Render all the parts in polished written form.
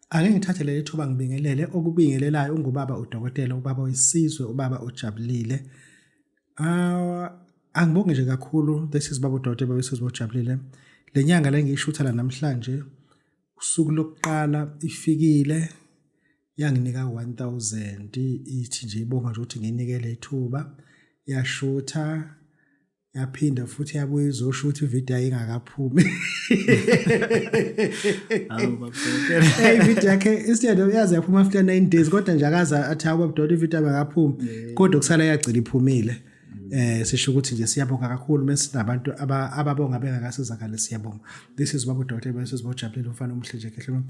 Ake ngithathe leli thuba ngibingelele okubingelelayo ungubaba udokotela, ubaba wesizwe, ubaba ojabulile. Ah, angibonge nje kakhulu. This is baba udokotela, baba wesizwe ojabulile. Le nyanga le ngiyishutha la namhlanje, usuku lokuqala ifikile yanginika 1000, ithi nje ibonga nje ukuthi nginikele ithuba, yashutha yaphinda futhi yabuya izoshutha ividiyo yayingakaphumi. Hawu babudokotela. Hey, ividiyo yakhe instead yaze yaphuma after 9 days, kodwa nje akaze athi hawu babudokotela, ividiyo yami akaphumi, kodwa kusala yagcina iphumile. Sisho ukuthi nje siyabonga kakhulu mesinabantu ababonga bengakasizakale, siyabonga. This is baba udokotela bese sibojabulile, umfana omuhle nje kehle.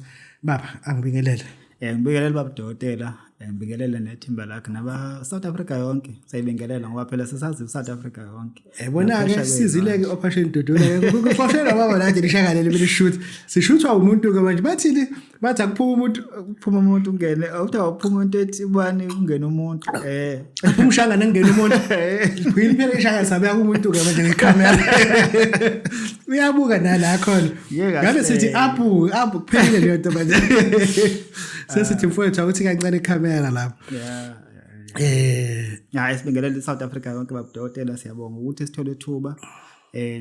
Baba, angibingelele. Ngibingelele baba udokotela, ngibingelele nethimba lakhe naba South Africa yonke. Sayibingelela ngoba phela sesazi South Africa yonke. Yabona ke Naphesheya sizile ke operation Dudula ke kuxoshela baba la nje lishakalele belishoot. Sishuthwa umuntu ke manje, bathini, bathi akuphuma umuntu. Kuphuma umuntu ungene, awuthi awuphuma umuntu ethi ubani kungena umuntu. Aphuma ushanga nengena umuntu. Liphini phela ishanga, sabeka umuntu ke manje ngekhamera. Uyabuka nala khona. Ye kahle. Ngabe sithi apu apu kuphelile leyo nto manje. Sesithi mfowethu awuthi kancane ikhamera lapho. Ya, sibingelele iSouth Africa yonke baba udokotela, siyabonga ukuthi sithole ithuba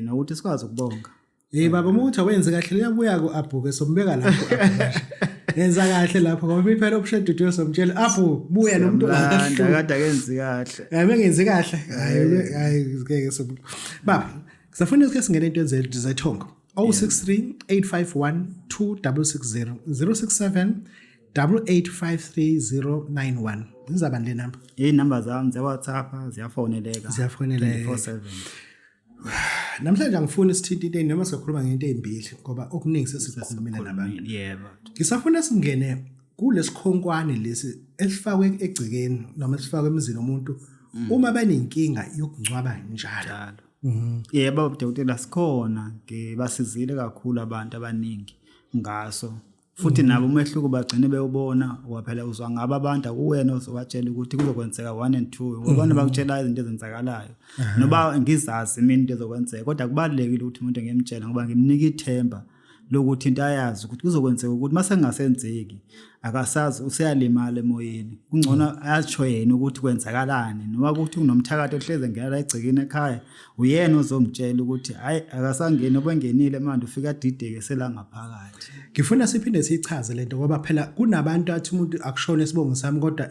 nokuthi sikwazi ukubonga. Hey baba, uma uthi awenze kahle uyabuya ku Abu ke, sombeka lapho Abu manje. Yenza kahle lapho ngoba iphela option dudu, somtshela Abu buya lo muntu. Siyamlanda, kade akenzi kahle. Hayi, bengenzi kahle. Hayi hayi, ngeke sob. Baba, ngisafuna ukuthi singene into zethongo. 063 851 2660, 067 8853091. Izabani le number? Iy'namba zami ziya-WhatsApp, ziyafoneleka. Ziyafoneleka. 24/7. Namhlanje angifuni sithinte into noma sikhuluma ngento ezimbili ngoba okuningi sesikukhulumile nabantu. Yebo. Ngisafuna singene kulesikhonkwane lesi esifakwe egcekeni noma esifakwe emzini womuntu uma benenkinga yokungcwaba njalo. Njalo. Yebo dokotela, sikhona, ngibasizile kakhulu abantu abaningi ngaso. Futhi nabo umehluko bagcine bewubona ngoba phela uzwa ngabo abantu, akuwena ozobatshela ukuthi kuzokwenzeka 1 and 2, ngoba abantu bakutshela izinto ezenzakalayo. Noba ngizazi mina into ezokwenzeka, kodwa kubalulekile ukuthi umuntu ngimtshele ngoba ngimnika ithemba lokuthi into ayazi ukuthi kuzokwenzeka, ukuthi mase kungasenzeki akasazi useyalimala emoyeni. Kungcono atsho yena ukuthi kwenzakalani, noma ukuthi kunomthakathi ohleze ngena la egcekeni ekhaya, uyena ozongitshela ukuthi hayi, akasangeni, obengenile manje ufika adideke sela ngaphakathi. Ngifuna siphinde siyichaze lento ngoba phela kunabantu athi umuntu akushona isibongo sami kodwa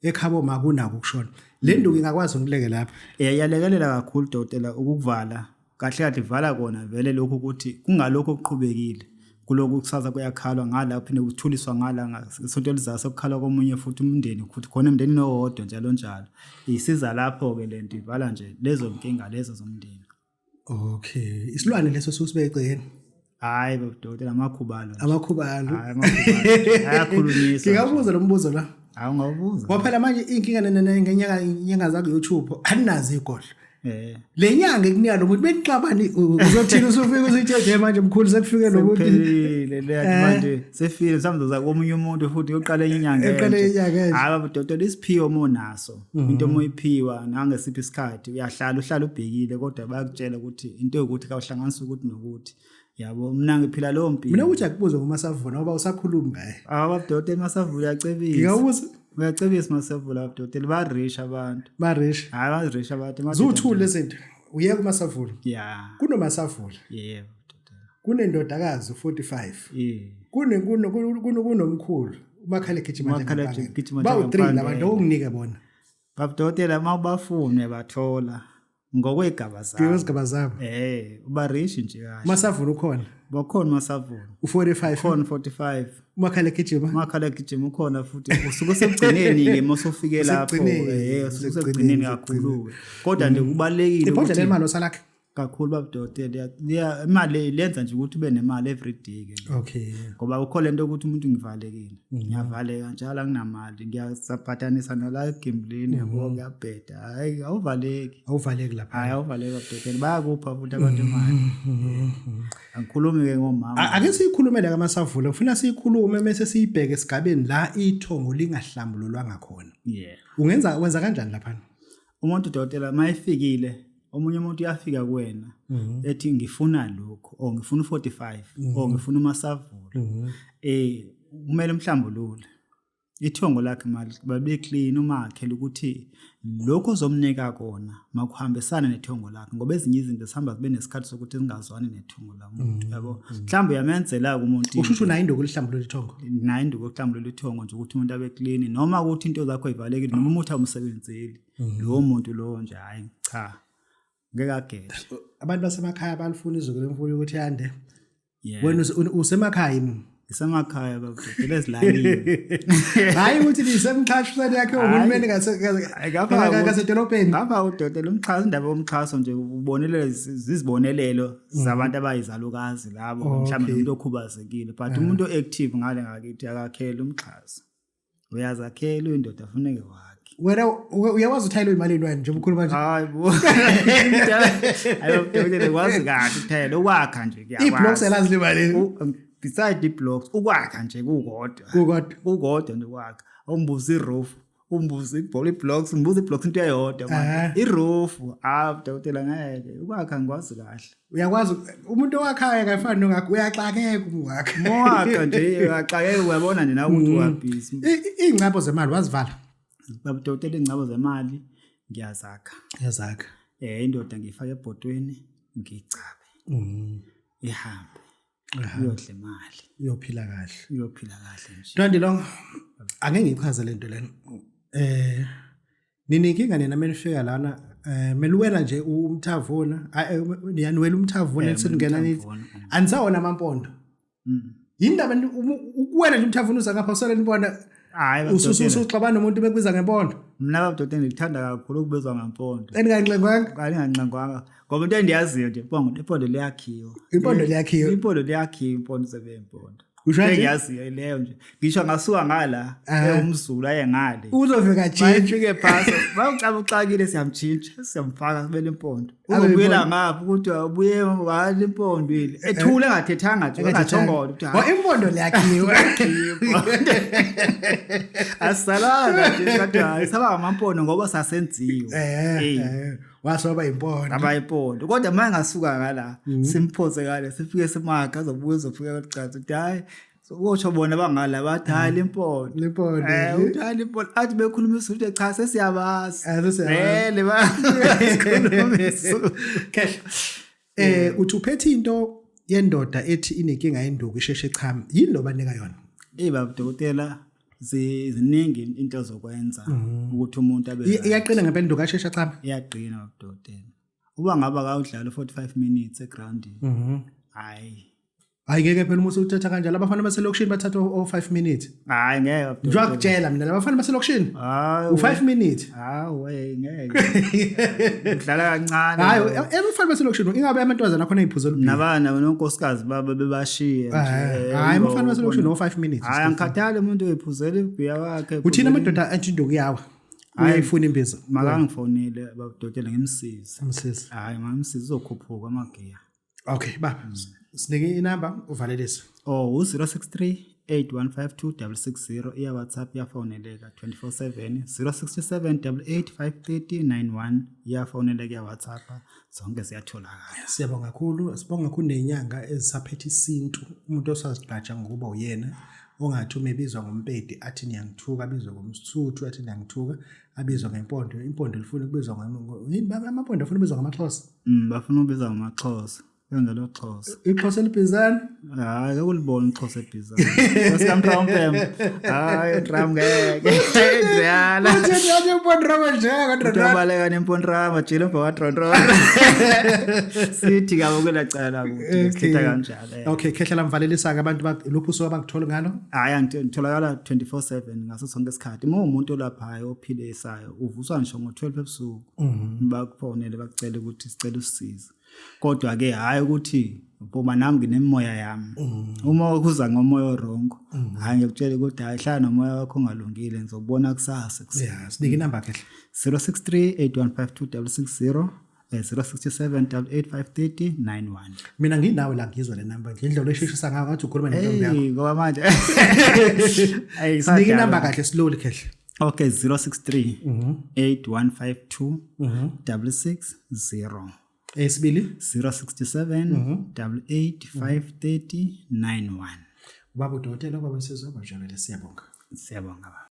ekhabo makunako ukushona. Le nduku ingakwazi ukuleke lapha? Iyalekelela kakhulu dokotela ukukuvala. Kahle kahle ivala kona vele lokhu ukuthi kungalokho okuqhubekile. Kulokhu kusasa kuyakhalwa ngala, kuphinde kuthuliswa ngala, ngesonto elizayo sekukhalwa komunye futhi umndeni, futhi khona emndenini owodwa, njalo njalo. Isiza lapho-ke lento, ivala nje lezo nkinga lezo zomndeni. Okay, isilwane leso susibeke egcekeni? Hhayi baba dokotela, amakhubalo nje. Amakhubalo. Hhayi, amakhubalo. Ayakhulunyiswa. Ngingabuza lo mbuzo la? Hawu, ungawubuza. Ngoba phela manje inkinga ngenyanga inyanga zaku YouTube aninazo igodlo. Le nyanga ekunika lo muntu benixabani, uzothini usufika usitshele manje mkhulu sekufike lo muntu? Sekuphelile le manje, sefile, mhlawumbe uza komunye umuntu futhi uyoqala enye inyanga. Eqale enye inyanga entsha. Hayi baba dokotela, isiphiwo uma unaso, into uma uyiphiwa nangesiphi isikhathi uyahlala uhlala ubhekile, kodwa bayakutshela ukuthi into yokuthi kawuhlanganisa ukuthi nokuthi, yabo, mina ngiphila leyo mpilo. Mina ukuthi akubuze ngoma savuna ngoba usakhuluma ngaye. Hawu baba dokotela, masavula uyacebisa. Ngingawubuza? Uyacebisa masavula baba dokotela, ba-rich abantu. Ba-rich. Hayi, ba-rich abantu. Ziwu-two lezi zinto. Uyeke umasavula. Kunomasavula. Yebo dokotela. Kunendodakazi 45. Kune kuno kuno kunomkhulu umakhala egijima. Umakhala egijima. Bawu-3 labantu okunginike bona. Baba dokotela, uma ubafune bathola ngokwey'gaba zabo. Ngezigaba zabo. Uba rich nje kahle. Masavula ukhona? Bakhona masavula. U45? Khona 45. Umakhala egijima? Umakhala egijima ukhona futhi, usuke sekugcineni ke mosufike lapho. Usuke sekugcineni kakhulu. Kodwa nje kubalekile. Ibhodlela lemali osalakhe? Kakhulu baba dokotela, imali lenza nje ukuthi ube nemali every day ke. Ngoba ukho lento ukuthi umuntu ngivalekile. Ngiyavaleka njalo, anginamali, ngiyasabhatanisa nala egimblini, yabo, kuyabheda. Hayi, awuvaleki. Awuvaleki lapha. Hayi, awuvaleki baba dokotela, bayakupha futhi abantu imali. Angikhulumi ke ngomama. Ake siyikhulume la kaMasavula, ngifuna siyikhulume mase siyibheke esigabeni la ithongo lingahlambululwanga khona. Ungenza wenza kanjani lapha? Umuntu dokotela mayefikile, omunye umuntu uyafika kuwena ethi ngifuna lokho, or ngifuna u45, or ngifuna umasavula. Kumele umhlambulule. Ithongo lakhe malibe clean umakhele ukuthi lokho ozomnika kona makuhambisane nethongo lakhe ngoba ezinye izinto zihamba zibe nesikhathi sokuthi zingazwani nethongo lamuntu yabo. Mhlawumbe uyamenzela umuntu Usho ukuthi unayo induku elihlambulula ithongo. Nayo induku yokuhlambulula ithongo nje ukuthi umuntu abe clean, noma ukuthi into zakho ivalekile, noma umuthi awumsebenzeli lowo muntu lowo nje, hayi cha, ngeke agele. Abantu basemakhaya balifuna izwe lemfuyo ukuthi yande. Wena usemakhaya yini? Ngisemakhaya babudodela ezilalini. Hayi ukuthi nisemxhasweni yakhe uhulumeni ngasedolobheni. Ngapha udodela umxhaso, indaba yomxhaso nje ubonelelo, zizibonelelo zabantu abayizalukazi labo, mhlawumbe nomuntu okhubazekile, but umuntu o-active ngale ngakithi akakheli umxhaso. Uyazakhela, uyindoda funeke wakhe. Wena uyawazi uthayela uyimalini wena njengoba ukhuluma nje? Hayi bo. Hayi udokotela, wazi kahle uthayela ukwakha nje kuyakwazi. I-blocks elazi limalini? Beside i-blocks ukwakha nje kukodwa. Kukodwa. Kukodwa nje ukwakha. Umbuza i-roof, umbuza ibhola i-blocks, umbuza i-blocks into eyodwa manje. I-roof, ah dokotela ngeke ukwakha ngikwazi kahle. Uyakwazi umuntu owakhayo akafani nongakho, uyaxakeka uma wakha. Mowakha nje uyaxakeka, uyabona nje nawe ukuthi uyabhizi. Iy'ngcabo zemali wazivala? Baba dokotela, iy'ngcabo zemali ngiyazakha. Uyazakha. Indoda ngiyifaka ebhodweni ngiyigcabe. Ihambe. Uyodla imali. Uyophila kahle. Uyophila kahle nje. Ntwandilongo, ake ngichaze lento lena. Ninenkinga nina menifika lana, meluwela nje umthavuna, niyaniwela umthavuna seningena nithi anisawona amampondo. Yindaba ukuwela nje umthavuna uza ngapha usele nibona Hayi usuxabana nomuntu bekubiza ngempondo. Mina baba Dodeni ngikuthanda kakhulu ukubizwa ngempondo. Enginganxengwanga. Kanginganxengwanga. Ngoba into endiyaziyo nje impondo, impondo liyakhiwa. Impondo liyakhiwa. Impondo liyakhiwa, impondo sebe impondo. Usho kanje? Engiyaziyo leyo nje. Ngisho ngasuka ngala ewumZulu aye ngale. Uzofika tshintshe. Fike phasi. Bawucaba uxakile siyamtshintsha, siyamfaka sibele impondo. Uzobuyela ngapha ukuthi ubuye wale impondo ile. Ethule engathethanga nje, engathongola ukuthi hayi. Impondo liyakhiwa. Asalanga nje kodwa hayi saba ngamampondo ngoba sasenziwe. Wasoba impondo. Aba impondo. Kodwa manje ngasuka ngala simphose ngale sifike simakha azobuya uzofika kucaca ukuthi hayi sokusho bona bangala bathi hayi limpondo. Limpondo. Uthi hayi limpondo. Athi bekhuluma isiZulu cha sesiyabazi. Sesiyabazi. Vele bakhuluma isiZulu. Khehla. Uthi uphethe into yendoda ethi inenkinga yenduku isheshe chama. Yini lo banika yona? Baba dokotela, ziningi into zokwenza ukuthi umuntu abe right. Iyaqina ngempela induku asheshe chama? Iyaqina baba dokotela. Uba ngaba kawudlala 45 minutes egroundini. Hayi. Hayi ngeke phela uma usuthatha kanjalo, abafana baselokishini bathatha o 5 minutes. Hayi ngeke baba. Njengoba kutshela mina labafana baselokishini. Hayi. U 5 minutes. Hayi we ngeke. Udlala kancane. Hayi abafana baselokishini ingabe amantombazana akhona iphuzela ubhiya. Nabana nonkosikazi baba bebashiye nje. Hayi abafana baselokishini o 5 minutes. Hayi angikhathali umuntu oyiphuzela ibhiya wakhe. Uthina amadoda athi induku yawa. Uyayifuna imbiza. Makangifonele babudokotela ngimsize. Umsize. Hayi ngimsize uzokhuphuka amagiya. Okay baba, sinike inamba uvalelise. Oh u063 8152 660 iya WhatsApp, iyafoneleka 24/7. 067 88 530 91 iyafoneleka, iya WhatsApp, zonke ziyatholakala. Siyabonga kakhulu, sibonga kakhulu nezinyanga ezisaphethe isintu, umuntu osazigqaja ngokuba uyena ongathi uma ebizwa ngompedi athi niyangithuka, abizwe ngomsuthu athi niyangithuka, abizwa ngempondo, impondo lifuna ukubizwa yini baba, amampondo afuna ukubizwa ngamaXhosa. Bafuna ukubizwa ngamaXhosa. Bengelo Xhosa. IXhosa elibhizana? Hayi, akulibona iXhosa ebhizana. SikaMtrampem. Hayi, Tram ngeke. Ndiyala. Utheni yathi impondrama nje kodwa Ubaleka nempondrama jile emva kwaDrondro. Sithi kabe kwela cala kuthi sithetha kanjalo. Okay, khehla lamvalelisa ke abantu lokhu usuka bakuthola ngalo. Hayi ngitholakala 24/7 ngaso sonke isikhathi. Uma umuntu olaphayo ophilisayo uvuswa ngisho ngo-12 ebusuku. Bakufonele bakucela ukuthi sicela usisize. Kodwa ke hayi ukuthi ngoba nami nginemimoya yami. Uma uza ngomoya orongo, hayi ngiyakutshela ukuthi hayi hlala nomoya wakho ongalungile, ngizobona kusasa ekuseni. Yeah, sinike inamba khehla. 063 8152 660 067 88 530 91. Mina nginawe la ngizwa le number nje, indlela oyisheshisa ngayo ngathi ukhuluma nentombi yakho. Hey ngoba manje hey Sinike inamba kahle slowly khehla. Okay, 063 8152 660. Esibili 067 88 530 91. Ubaba udokotela, ubaba wesizwe, ubaba ujabulile, siyabonga. Siyabonga baba.